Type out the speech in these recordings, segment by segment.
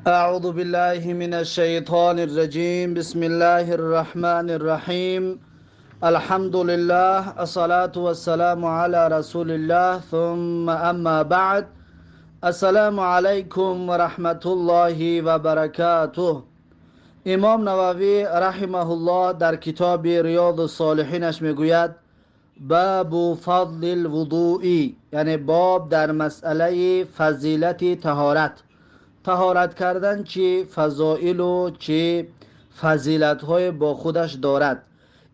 أعوذ بالله من الشيطان الرجيم. بسم الله الرحمن الرحيم. الحمد لله، الصلاة والسلام على رسول الله، ثم أما بعد. السلام عليكم ورحمة الله وبركاته. امام نووی رحمه الله در کتاب ریاض الصالحینش میگوید: باب فضل الوضوء، یعنی باب در مسئله فضیلت طهارت. طهارت کردن چه فضائل و چه فضیلت های با خودش دارد.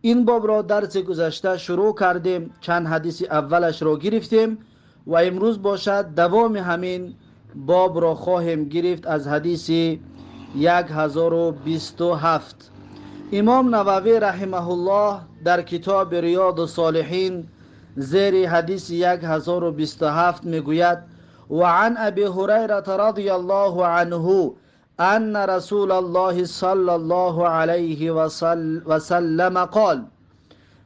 این باب را درس گذشته شروع کردیم، چند حدیث اولش را گرفتیم و امروز باشد دوام همین باب را خواهیم گرفت از حدیث 1027. امام نووی رحمه الله در کتاب ریاض الصالحین زیر حدیث 1027 میگوید: وعن ابي هريرة رضي الله عنه ان رسول الله صلى الله عليه وسلم قال.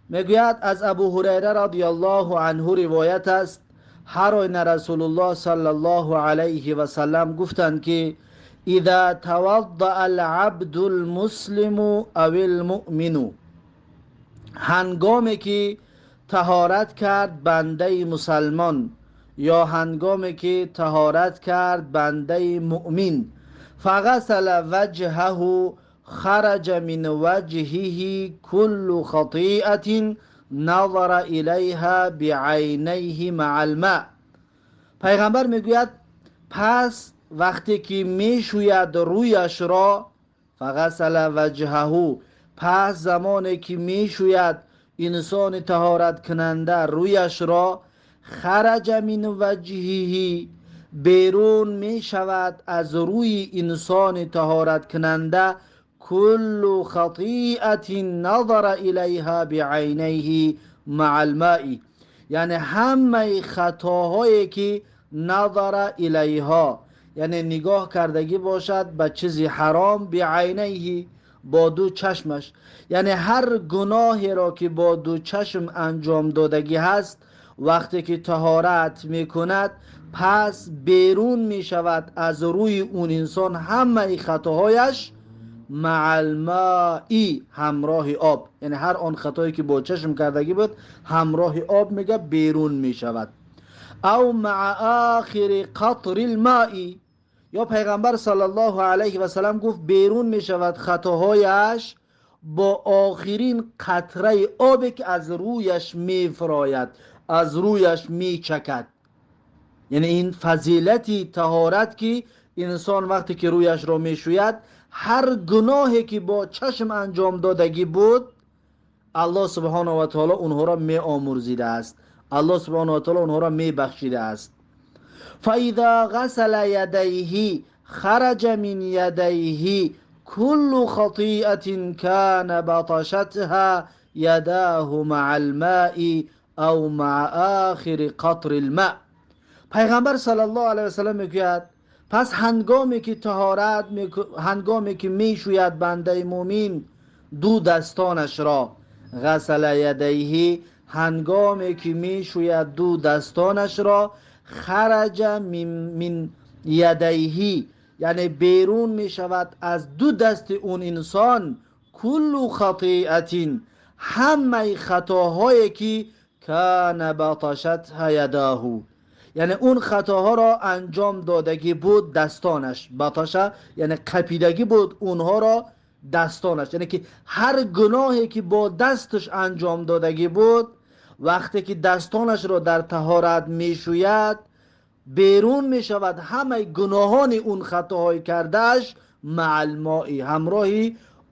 میگوید از ابو هریره رضی الله عنه روایت است، هر آینه رسول الله صلی الله علیه و سلم گفتند که اذا توضأ العبد المسلم او المؤمن، هنگامی که طهارت کرد بنده مسلمان یا هنگامی که طهارت کرد بنده مؤمن، فغسل وجهه خرج من وجهه كل خطیئة نظر الیها بعینیه مع الماء. پیغمبر میگوید پس وقتی که میشوید رویش را، فغسل وجهه، پس زمانی که میشوید انسان طهارت کننده رویش را، خرج من وجهه، بیرون می شود از روی انسان طهارت کننده، کل خطیئة نظر الیها بعینیه مع الماء، یعنی همه خطاهایی که نظر الیها، یعنی نگاه کردگی باشد به چیزی حرام، بعینیه، با دو چشمش، یعنی هر گناهی را که با دو چشم انجام دادگی هست، وقتی که طهارت میکند پس بیرون میشود از روی اون انسان همه خطاهایش، مع الماء، همراه آب، یعنی هر آن خطایی که با چشم کردگی بود همراه آب میگه بیرون میشود. او مع آخر قطر الماء، یا پیغمبر صلی الله علیه و سلم گفت بیرون میشود خطاهایش با آخرین قطره آبی که از رویش میفراید، از رویش میچکد. یعنی این فضیلت طهارت که انسان وقتی که رویش را میشوید، هر گناهی که با چشم انجام دادگی بود الله سبحانه و تعالی اونها را می آمرزیده است، الله سبحانه و تعالی اونها را می بخشیده است. فاذا غسل یدیه خرج من یدیه كل خطیئة كان بطشتها یداه مع الماء او مع آخر قطر الماء. پیغمبر صلی الله علیه و سلم میگوید پس هنگامی که طهارت، هنگامی که میشوید بنده مؤمن دو دستانش را، غسل یدیه، هنگامی که میشوید دو دستانش را، خرج من یدیه، یعنی بیرون میشود از دو دست اون انسان، کل خطیئة، همه خطاهایی که کان بطشتها یداه، یعنی اون خطاها را انجام دادگی بود دستانش، بطشه یعنی قپیدگی بود اونها را دستانش، یعنی که هر گناهی که با دستش انجام دادگی بود وقتی که دستانش را در طهارت میشوید بیرون میشود همه گناهان اون خطاهای کردهش، مع الماء، همراه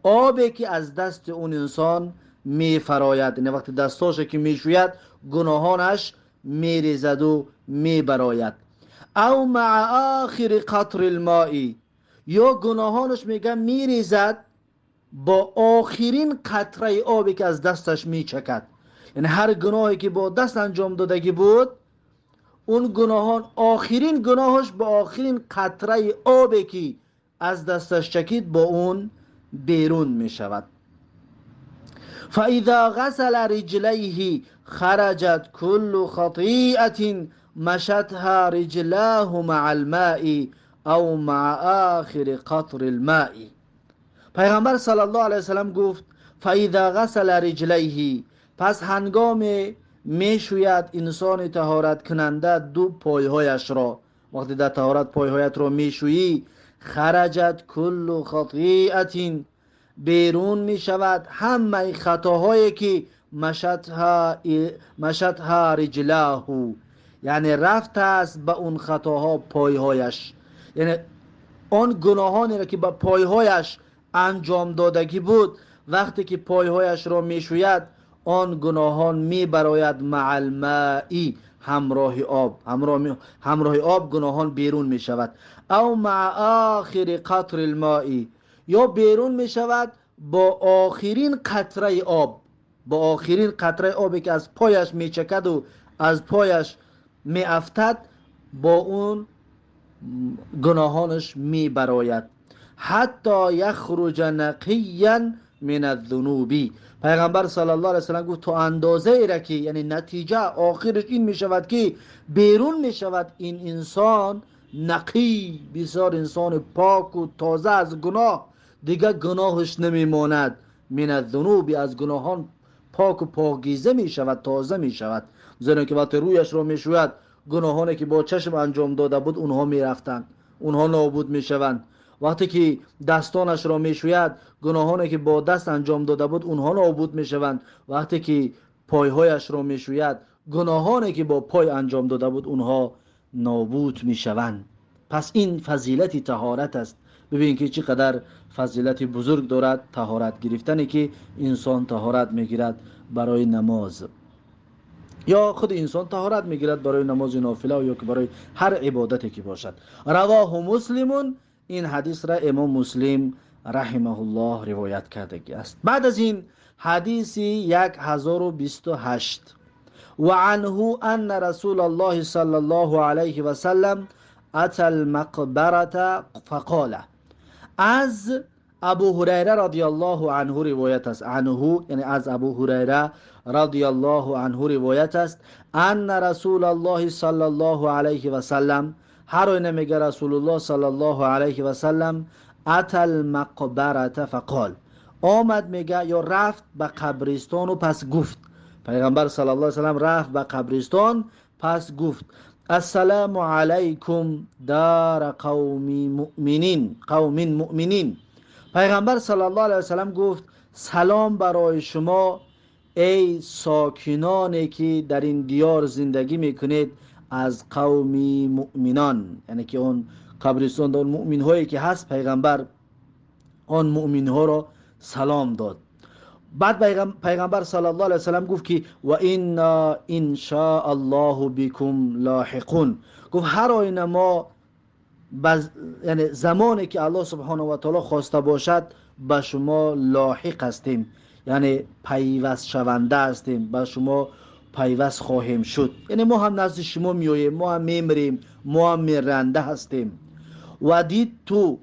آبی که از دست اون انسان میفراید، یعنی وقتی دستاش که میشوید گناهانش میریزد و میبراید. او مع آخر قطر الماء، یا گناهانش میگه میریزد با آخرین قطره آبی که از دستش میچکد، یعنی هر گناهی که با دست انجام دادگی بود اون گناهان آخرین گناهش با آخرین قطره آبی که از دستش چکید با اون بیرون میشود. فاذا غسل رجليه خرجت كل خطيئة مشتها رجلاه مع الماء أو مع آخر قطر الماء. پیغمبر صلی الله علیه وسلم گفت فإذا غسل رجلیه، پس هنگام میشوید انسان طهارت کننده دو پایهایش را، وقتی در طهارت پایهایت را میشویی، خرجت کل خطیئة، بیرون میشود همه خطاهایی که مشتها رجلاه، یعنی رفته است به اون خطاها پایهایش، یعنی آن گناهانی را که به پایهایش انجام دادگی بود، وقتی که پایهایش را میشوید آن گناهان میبراید مع الماء، همراه آب، همراه آب گناهان بیرون میشود. او مع آخر قطر الماء، یا بیرون میشود با آخرین قطره آب، با آخرین قطره آبی که از پایش میچکد و از پایش میافتد، با اون گناهانش میبراید. حتی یخرج نقیا من الذنوب. پیغمبر صلی الله علیه وسلم گفت تا اندازه ای را که، یعنی نتیجه آخرش این میشود که بیرون میشود این انسان نقی، بسیار انسان پاک و تازه از گناه، دیگه گناهش نمیماند. من الذنوب، از گناهان پاک و پاکیزه میشود، تازه میشود. زیرا که وقتی رویش را میشوید، گناهانی که با چشم انجام داده بود اونها میرفتند، اونها نابود میشوند. وقتی که دستانش را میشوید، گناهانی که با دست انجام داده بود اونها نابود میشوند. وقتی که پایهایش را میشوید، گناهانی که با پای انجام داده بود اونها نابود میشوند. پس این فضیلت طهارت است. ببین که چقدر فضیلت بزرگ دارد طهارت گرفتنی که انسان طهارت میگیرد برای نماز، یا خود انسان طهارت میگیرد برای نماز نافله یا که برای هر عبادتی که باشد. رواه مسلم، این حدیث را امام مسلم رحمه الله روایت کرده است. بعد از این حدیث 1028، و عنه ان رسول الله صلی الله علیه و سلم اتى المقبره فقال. از ابو هریره رضی الله عنه روایت است، عنه یعنی از ابو هریره رضی الله عنه روایت است، ان رسول الله صلی الله علیه و سلم، هر آینه میگه رسول الله صلی الله علیه و سلم اتى المقبره فقال، آمد میگه یا رفت به قبرستان و پس گفت، پیغمبر صلی الله علیه و سلم رفت به قبرستان پس گفت السلام علیکم دار قوم مؤمنین، قوم مؤمنین. پیغمبر صلی الله علیه و سلم گفت سلام برای شما ای ساکنانی که در این دیار زندگی میکنید از قوم مؤمنان، یعنی که اون قبرستان در مؤمن هایی که هست، پیغمبر آن مؤمن ها را سلام داد. بعد پیغمبر صلی الله علیه و سلم گفت که و انا ان شاء الله بكم لاحقون، گفت هر آینه ما یعنی زمانی که الله سبحانه و تعالی خواسته باشد به شما لاحق هستیم، یعنی پیوست شونده هستیم، به شما پیوست خواهیم شد، یعنی ما هم نزد شما میاییم، ما هم میمریم، ما هم میرنده هستیم. و دید تو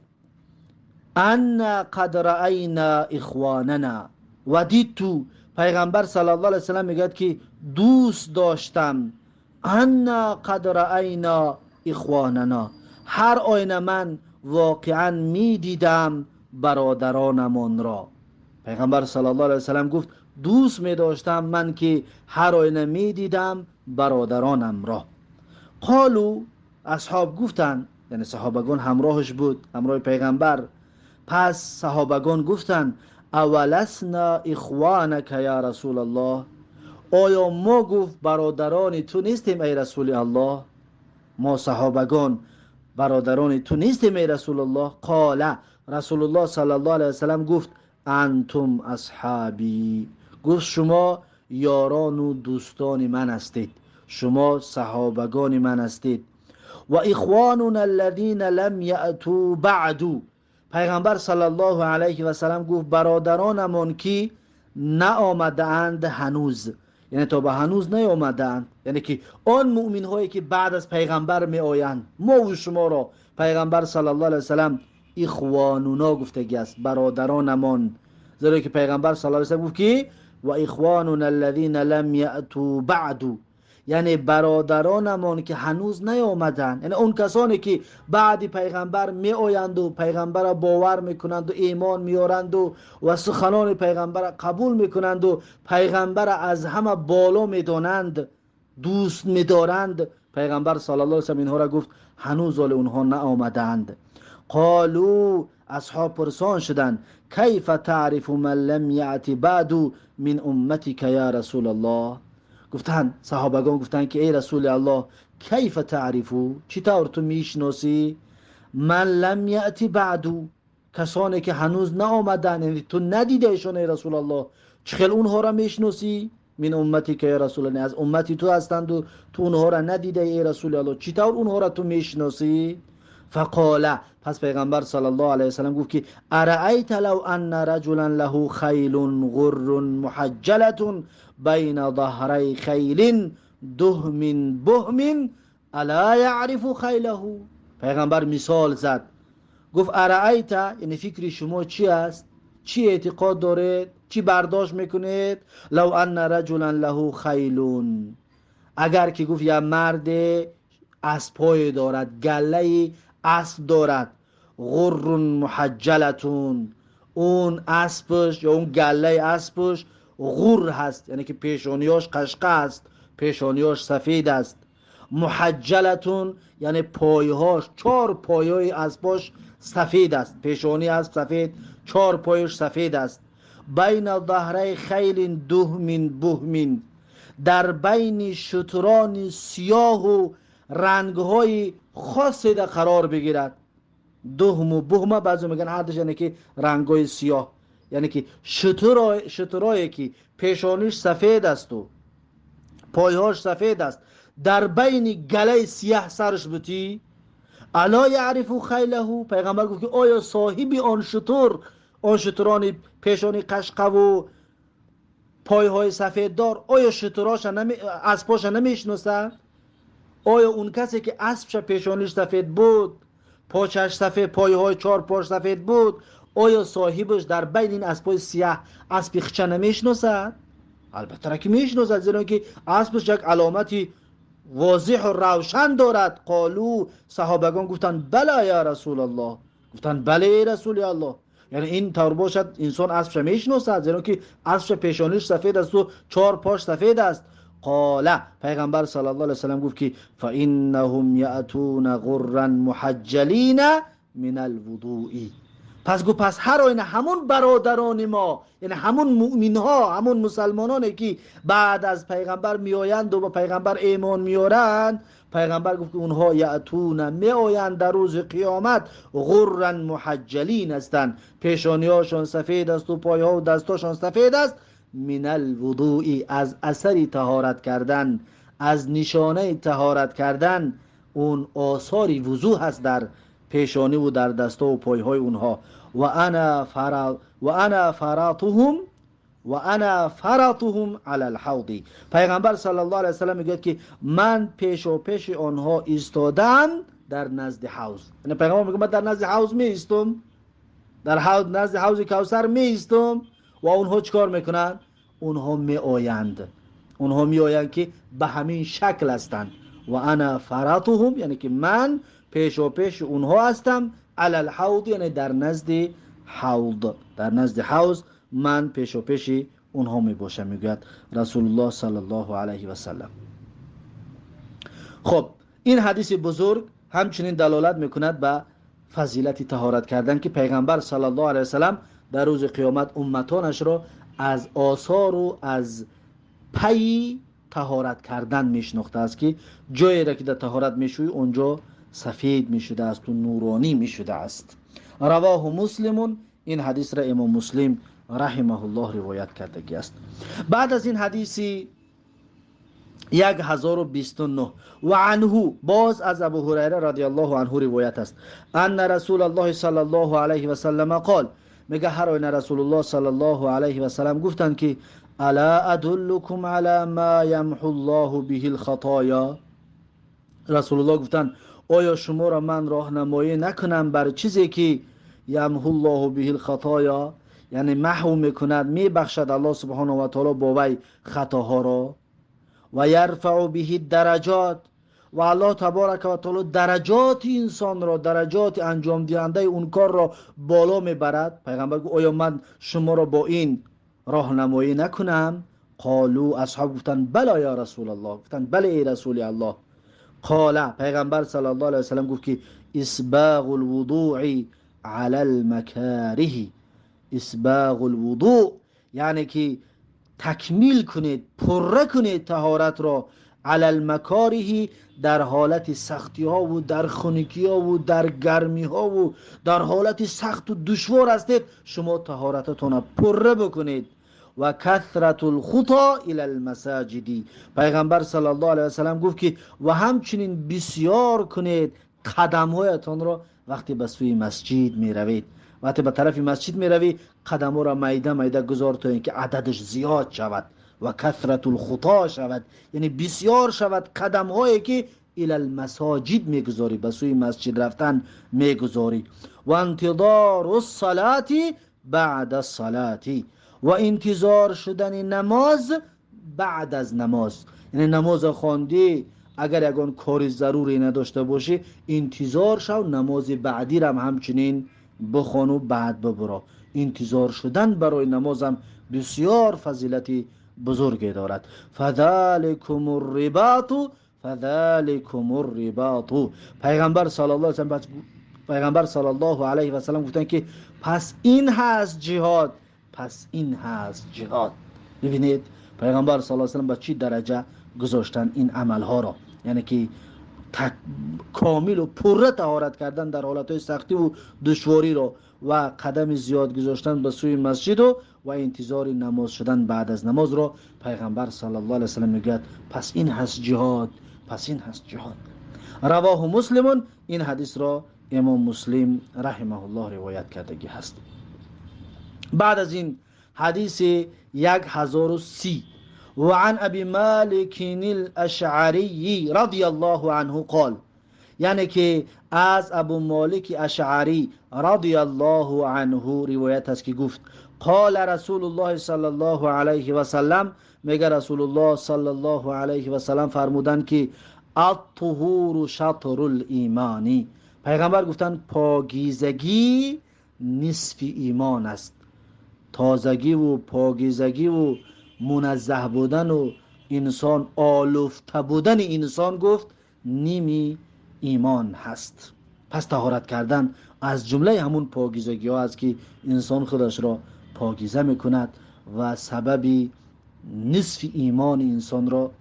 ان قد رأینا اخواننا، و دید تو، پیغمبر صلی الله علیه وسلم میگه که دوست داشتم ان قد رأینا اخواننا، هر آینه من واقعا میدیدم برادرانمان را. پیغمبر صلی الله علیه وسلم گفت دوست می داشتم من که هر آینه می دیدم برادرانم را. قالو، اصحاب گفتند، یعنی صحابگان همراهش بود، همراه پیغمبر. پس صحابگان گفتند اولسنا اخوانک یا رسول الله، آیا ما گفت برادران تو نیستیم ای رسول الله؟ ما صحابگان برادران تو نیستیم ای رسول الله؟ قال، رسول الله صلی الله علیه وسلم گفت انتم اصحابی، گفت شما یاران و دوستان من هستید، شما صحابگان من هستید. و اخواننا الذین لم یأتوا بعد، پیغمبر صلی الله علیه و سلم گفت برادرانمان که نآمده اند هنوز، یعنی تا به هنوز نیامده اند، یعنی که آن مؤمن هایی که بعد از پیغمبر می آیند، ما و شما را پیغمبر صلی الله علیه و سلم اخوانونا گفتگی است، برادرانمان. زیرا که پیغمبر صلی الله علیه و سلم گفت که و اخواننا الذین لم یأتوا بعد، یعنی برادرانمان که هنوز نیامدند، یعنی اون کسانی که بعد پیغمبر می آیند و پیغمبر را باور میکنند و ایمان میارند و سخنان پیغمبر را قبول میکنند و پیغمبر را از همه بالا میدانند، دوست میدارند. پیغمبر صلی الله علیه و سلم اینها را گفت هنوز اونها نیامدند. قالوا، اصحاب پرسان شدند، کیف تعرف من لم یأت بعد من امتک یا رسول الله؟ گفتند صحابگان گفتند که ای رسول الله، کیف تعرفو، چطور تو میشناسی من لم یأت بعد، کسانی که هنوز نآمدند، یعنی تو ندیده ایشان ای رسول الله، چخیل اونها را میشناسی؟ من امتی که ای رسول الله، از امتی تو هستند و تو اونها را ندیده ای رسول الله، چطور اونها را تو میشناسی؟ فقال، پس پیغمبر صلی الله علیه وسلم گفت که ارأیت لو ان رجلا له خیل غر محجلة بین ظهری خیل دهم بهم الا یعرف خیله. پیغمبر مثال زد، گفت ارأیت، یعنی فکر شما چی است، چی اعتقاد دارید، چی برداشت میکنید؟ لو ان رجلا له خیل، اگر که گفت یا مرد اسب‌های دارد، گله اسب دارد، غر محجلتون، اون اسبش یا اون گله اسبش غر هست، یعنی که پیشانیاش قشقه است، پیشانیاش سفید است. محجلتون یعنی پایهاش، چهار پایهای اسبش سفید است، پیشانی اسب سفید، چهار پایش سفید است. بین ظهری خیل دهم بهم، در بین شتران سیاه و رنگ‌های خاصی در قرار بگیرد. دهم و بهم بعضی میگن هر دوش، یعنی که رنگ‌های سیاه، یعنی که شترایی که پیشانیش سفید است و پایهاش سفید است، در بین گله سیاه سرش بودی. الا یعرف خیله، پیغمبر گفت که آیا صاحب آن شتر، آن شتران پیشانی قشقه و پایهای سفید دار، آیا شتراش اسباش نمیشناسد؟ آیا اون کسی که اسبش پیشانیش سفید بود، پاچش سفید، پایهای چهار پاش سفید بود، آیا صاحبش در بین این اسبای سیاه اسب خچه نمیشناسد؟ البته که میشناسد، زیرا که اسبش یک علامتی واضح و روشن دارد. قالو، صحابگان گفتند بله یا رسول الله، گفتند بله ای رسول الله. یعنی این طور باشد انسان اسبش میشناسد، زیرا که اسبش پیشانیش سفید است و چهار پاش سفید است. قال، پیغمبر صلی الله علیه وسلم گفت که فانهم یاتون غرا محجلین من الوضوء. پس گفت پس هر آینه همون برادران ما، یعنی همون مؤمن ها، همون مسلمانانی که بعد از پیغمبر میآیند و با پیغمبر ایمان میارند، پیغمبر گفت که اونها یاتون میآیند در روز قیامت غرا محجلین هستند، پیشانیاشان سفید است و پایها و دستاشان سفید است، من الوضوء، از اثر طهارت کردن، از نشانه طهارت کردن، اون آثار وضوء هست در پیشانی و در دستا و پایهای اونها. و انا فراتهم علی الحوض. پیغمبر صلی الله علیه وسلم میگوید که من پیش و پیش آنها ایستادم در نزد حوض. یعنی پیغمبر میگه من در نزد حوض می ایستم، در حوض، نزد حوض کوثر می ایستم و اونها چیکار میکنن؟ اونها می آیند، اونها می آیند که به همین شکل هستند. و انا فراتهم، یعنی که من پیش و پیش اونها هستم، علی الحوض، یعنی در نزد حوض، در نزد حوض من پیش و پیش اونها می باشم، میگوید رسول الله صلی الله علیه و سلم. خب این حدیث بزرگ همچنین دلالت میکند به فضیلت طهارت کردن که پیغمبر صلی الله علیه و سلم در روز قیامت امتانش را از آثار و از پی طهارت کردن میشناخته است که جایی را که در طهارت میشوی اونجا سفید میشده است و نورانی میشده است. رواه مسلم، این حدیث را امام مسلم رحمه الله روایت کردگی است. بعد از این حدیث 1029 و عنه، باز از ابو هریره رضی الله عنه روایت است، ان رسول الله صلی الله علیه و سلم قال، میگه هر آینه رسول الله صلی الله علیه و سلم گفتند که الا ادلکم علی ما یمحو الله به الخطایا. رسول الله گفتند آیا شما را من راهنمایی نکنم بر چیزی که یمحو الله به الخطایا، یعنی محو میکند، میبخشد الله سبحانه و تعالی با وی خطاها را. و یرفع به الدرجات، و الله تبارک و تعالی درجات انسان را، درجات انجام دهنده اون کار را بالا میبرد. پیغمبر گفت آیا من شما را با این راهنمایی نکنم؟ قالو، اصحاب گفتند بلا یا رسول الله، گفتند بله ای رسول الله. قال، پیغمبر صلی الله علیه و سلم گفت که اسباغ الوضوء علی المکاره. اسباغ الوضوء یعنی که تکمیل کنید، پره کنید طهارت را، علی المکاره در حالت سختی ها و در خنکی ها و در گرمی ها و در حالت سخت و دشوار هستید، شما طهارتتون را پره بکنید. و کثرت الخطا الی المساجد، پیغمبر صلی الله علیه و سلم گفت که و همچنین بسیار کنید قدم هایتان را وقتی به سوی مسجد می روید. وقتی به طرف مسجد می روی قدم ها را میده میده گذار تا اینکه عددش زیاد شود و کثرت الخطا شود، یعنی بسیار شود قدم هایی که الی المساجد میگذاری، به سوی مسجد رفتن میگذاری. و انتظار الصلاة بعد الصلاة، و انتظار شدن نماز بعد از نماز، یعنی نماز خواندی اگر یگان کاری ضروری نداشته باشی انتظار شو نماز بعدی را همچنین بخوان و بعد ببرا. انتظار شدن برای نمازم بسیار فضیلت بزرگی دارد. فذلکم الرباط، فذلکم الرباط. پیغمبر صلی الله علیه و پیغمبر صلی الله علیه و سلم گفتند که پس این هست جهاد، پس این هست جهاد. ببینید پیغمبر صلی الله علیه و سلم به چی درجه گذاشتن این عملها را، یعنی که کامل و پرره طهارت کردن در حالتهای سختی و دشواری را و قدم زیاد گذاشتن به سوی مسجد و انتظار نماز شدن بعد از نماز را پیغمبر صلی الله علیه و سلم میگوید پس این هست جهاد، پس این هست جهاد. رواه مسلم، این حدیث را امام مسلم رحمه الله روایت کردگی هست. بعد از این حدیث 1030، وعن ابی مالک الاشعری رضی الله عنه قال، یعنی که از ابو مالک اشعری رضی الله عنه روایت است که گفت قال رسول الله صلی الله علیه و سلم، میگه رسول الله صلی الله علیه و سلم فرمودند که الطهور شطر الایمان. پیغمبر گفتند پاکیزگی نصف ایمان است. تازگی و پاکیزگی و منزه بودن و انسان آلفته بودن انسان گفت نیمی ایمان هست. پس طهارت کردن از جمله همون پاکیزگی ها است که انسان خودش را پاکیزه میکند و سبب نصف ایمان انسان را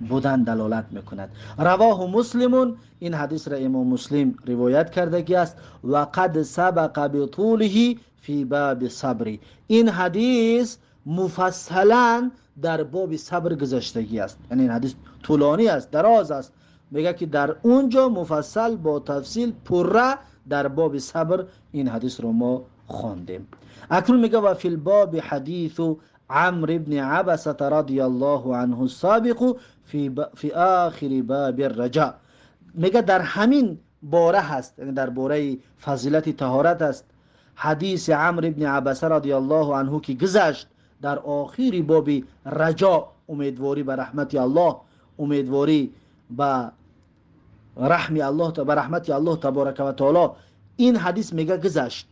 بودن دلالت میکند. رواه مسلم، این حدیث را امام مسلم روایت کردگی است. و قد سبق بطوله فی باب صبر، این حدیث مفصلا در باب صبر گذشتگی است، یعنی این حدیث طولانی است، دراز است. میگه که در اونجا مفصل با تفصیل پره در باب صبر این حدیث رو ما خواندیم. اکنون میگه و فی الباب حدیث عمرو بن عبسة رضی الله عنه السابق فی آخر باب الرجاء. میگه در همین باره هست، یعنی در باره فضیلت طهارت است، حدیث عمرو بن عبسة رضی الله عنه که گذشت در آخر باب رجا، امیدواری به رحمت الله، امیدواری به رحم الله، به رحمت الله تبارک و تعالی، این حدیث میگه گذشت.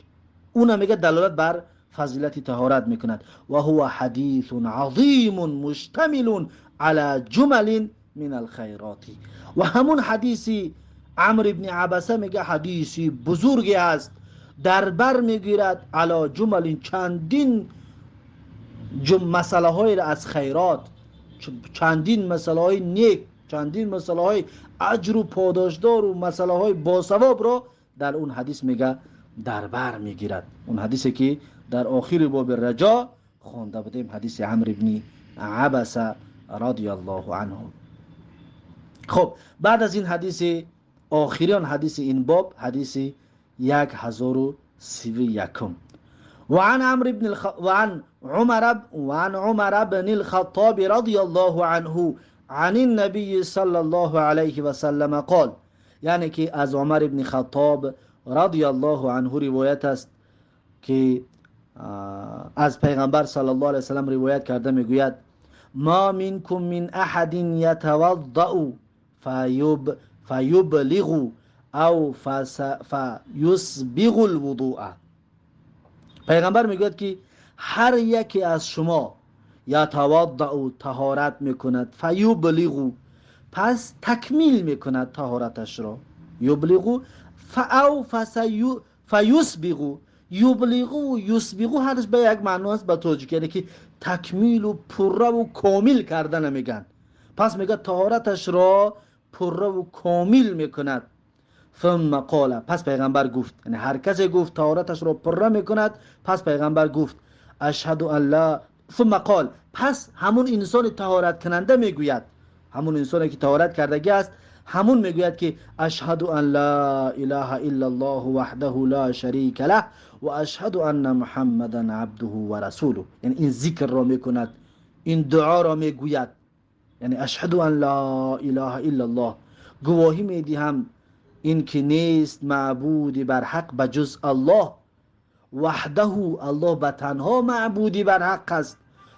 اون میگه دلالت بر فضیلت طهارت میکند. و هو حدیث عظیم مشتمل علی جمل من الخیرات. و همون حدیث عمرو بن عبسه میگه حدیثی بزرگی است، در بر میگیرد علی جمل، چندین مسئله های از خیرات، چندین مسئله های نیک، چندین مسئله های اجر و پاداشدار و مسئله های باثواب را در اون حدیث میگه در بر میگیرد. اون حدیثی که در آخر باب رجا خوانده بودیم، حدیث عمرو بن عبسه رضی الله عنه. خب بعد از این حدیث آخرین حدیث این باب، حدیث 1031، وعن عمر بن الخطاب رضی الله عنه عن النبي صلى الله عليه وسلم قال، یعنی که از عمر بن خطاب رضی الله عنه روایت است که از پیغمبر صلی الله علیه وسلم روایت کرده میگوید ما منكم من أحد يتوضأ فيبلغ أو فيسبغ الوضوء. پیغمبر میگوید که هر یکی از شما یتوضأ طهارت میکند، فیبلغ پس تکمیل میکند طهارتش را، یبلغ او فیسبغ، یبلغ و یسبغ هرش به یک معنا است به تاجیکی، یعنی که تکمیل و پره و کامل کردن میگن. پس میگه طهارتش را پره و کامل میکند. ثم قال، پس پیغمبر گفت، یعنی هر کسی گفت طهارتش را پره میکند، پس پیغمبر گفت اشهد ان لا، ثم قال، پس همون انسان طهارت کننده میگوید، همون انسانی که طهارت کردگی است همون میگوید که اشهد ان لا اله الا الله وحده لا شریک له و اشهد ان محمدا عبده و رسوله. یعنی این ذکر را میکند، این دعا را میگوید، یعنی اشهد ان لا اله الا الله، گواهی میدهم این که نیست معبودی بر حق بجز الله، وحده الله به تنها معبودی بر حق است،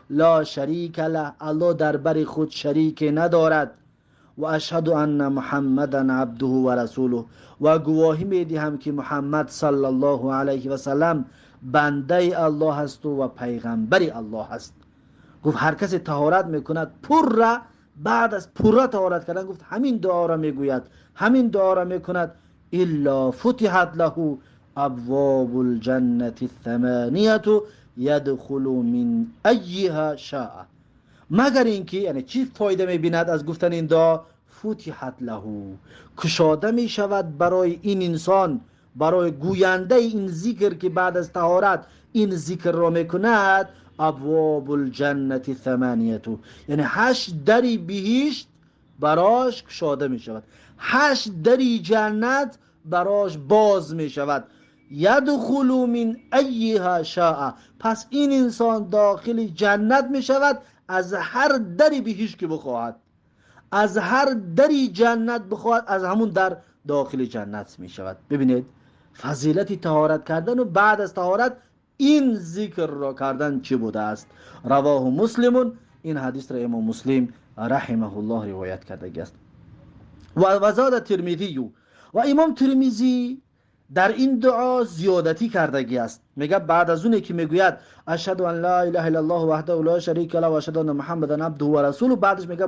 لا شریک له الله در بر خود شریک ندارد، و اشهد ان محمدا عبده و رسوله، و گواهی میدهم که محمد صلی الله علیه و سلم بنده الله است و پیغمبر الله است. گفت هر کسی طهارت میکند پره، بعد از پره طهارت کردن گفت همین دعا را میگوید، همین دعا را میکند، الا فتحت له ابواب الجنة الثمانیه یدخل من ایها شاء. مگر اینکه، یعنی چی فایده میبیند از گفتن این دعا؟ فتحت له، کشاده میشود برای این انسان، برای گوینده این ذکر که بعد از طهارت این ذکر را میکند، ابواب الجنة الثمانیه، یعنی 8 دری بهشت براش کشاده میشود، 8 دری جنت براش باز میشود، یدخل من ایها شاء، پس این انسان داخل جنت میشود از هر دری بهشت که بخواهد، از هر دری جنت بخواهد، از همون در داخل جنت میشود. ببینید فضیلت طهارت کردن و بعد از طهارت این ذکر را کردن چی بوده است. رواه مسلم، این حدیث را امام مسلم رحمه الله روایت کرده است. و وزاد ترمذی، و امام ترمذی در این دعا زیادتی کردگی است. میگه بعد از اونه که میگوید اشهد ان لا اله الا الله وحده لا شریک له و اشهد ان محمدا عبده و رسوله، بعدش میگه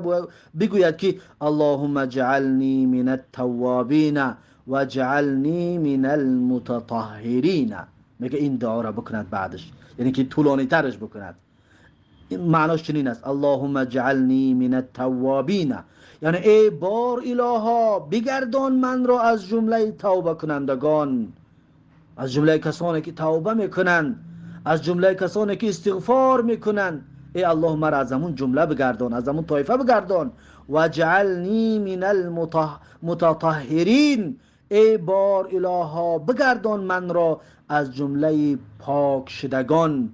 بگوید که اللهم اجعلنی من التوابین و اجعلنی من المتطهرین. میگه این دعا را بکند بعدش، یعنی که طولانی ترش بکند. معناش چنین است: اللهم اجعلنی من التوابین، یعنی ای بار الها بگردان من را از جمله توبه کنندگان، از جمله کسانی که توبه میکنند، از جمله کسانی که استغفار میکنند. ای الله مرا از همون جمله بگردان، از همون طایفه بگردان. واجعلنی من المتطهرین، ای بار الها بگردان من را از جمله پاک شدگان،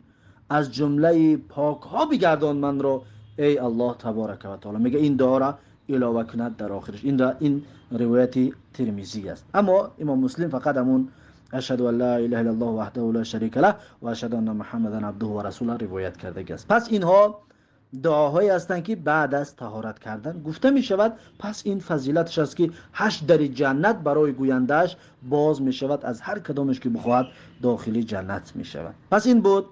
از جمله پاک ها بگردان من را ای الله تبارک و تعالی. میگه این دعا را علاوه کند در آخرش. این روایت ترمذی است. اما امام مسلم فقط همون اشهد ان لا اله الا الله وحده لا شریک له و اشهد ان محمدا عبده و رسوله روایت کرده است. پس اینها دعاهایی هستند که بعد از طهارت کردن گفته می شود. پس این فضیلتش است که 8 در جنت برای گویندهش باز می شود، از هر کدامش که بخواهد داخل جنت می شود. پس این بود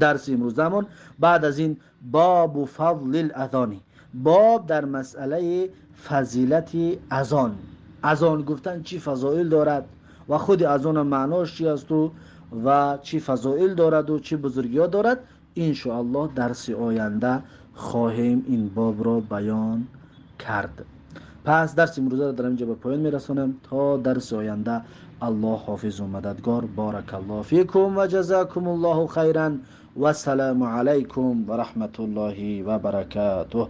درس امروزمون. بعد از این باب فضل الاذان، باب در مسئله فضیلت اذان، اذان گفتن چی فضائل دارد و خود اذان معناش چی است و چی فضائل دارد و چی بزرگی‌ها دارد. انشاءالله درس آینده خواهیم این باب را بیان کرد. پس درس امروز را در اینجا به پایان میرسانم. تا درس آینده الله حافظ و مددگار. بارک الله فیکم و جزاکم الله خیرا و السلام علیکم و رحمت الله و برکاته.